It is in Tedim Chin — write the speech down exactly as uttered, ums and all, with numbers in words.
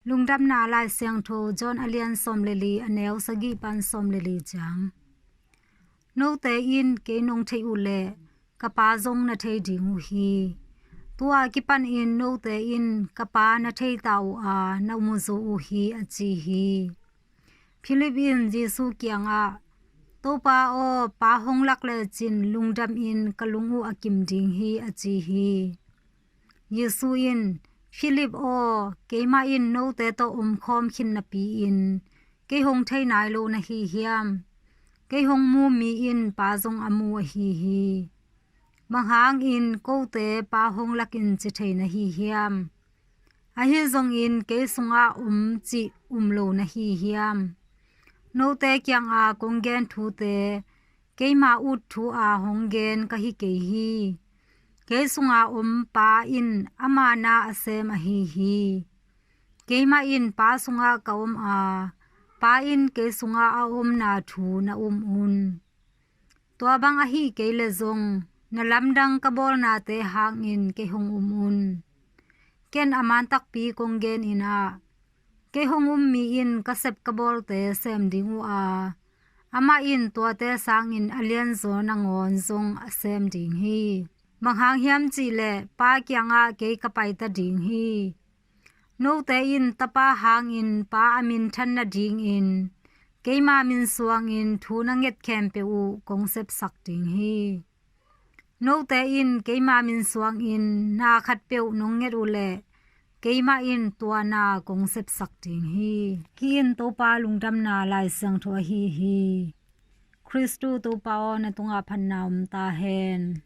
Lungdamna Lai Siangtho John a lian sawm le li, a neu sagih pan sawm le li ciang. Note in kei nong thei uh leh ka Pa zong na thei ding uh hi. Tua kipan in note in ka Pa na thei ta uh a, na mu zo uh hi, a ci hi. Philip in Jesu kiangah, Topa aw, Pa hong lak lecin lungdam in ka lung uh a kim ding hi, a ci hi. Jesu in, Philip aw, keimah in note tawh omkhawm khin napi-in kei hong thei nai lo na hi hiam? Kei hong mu mi in Pa zong a mu ahi hi. Bang hangin kote Pa hong lakin ci thei na hi hiam? Ahi zongin kei sungah om cih um lo na hi hiam? Note kianga kong gen thute keima ut thu a hong gen ka hi kei hi. Kei sunga om Pa in ama na a sem ahi hi. Keimah in Pa sungah ka om a, Pa in kei sungah a omna thu na um un. Tua bang ahi kei le zong, na lamdang ka bawlnate hangin kei hong um un. Ken a man takpi kong gen in ah, kei hong um mi in ka sep ka bawlte sem ding uh a, amah in tuate sangin a lianzaw nangawn zong a sem ding hi. Bang hang hiam cihleh Pa kiangah kei ka paita ding hi. Note in Tapa hangin Pa a minthan nadingin keima min suangin thu na nget khempeuh uh kong sepsak ding hi. Note in keima min suangin na khatpeuh nong nget uh leh keimah in tua na kong sepsak ding hi. Hih in Topa lungdamna Lai Siangtho ahi hi. Khristu Topa aw, na tungah phatna om ta hen.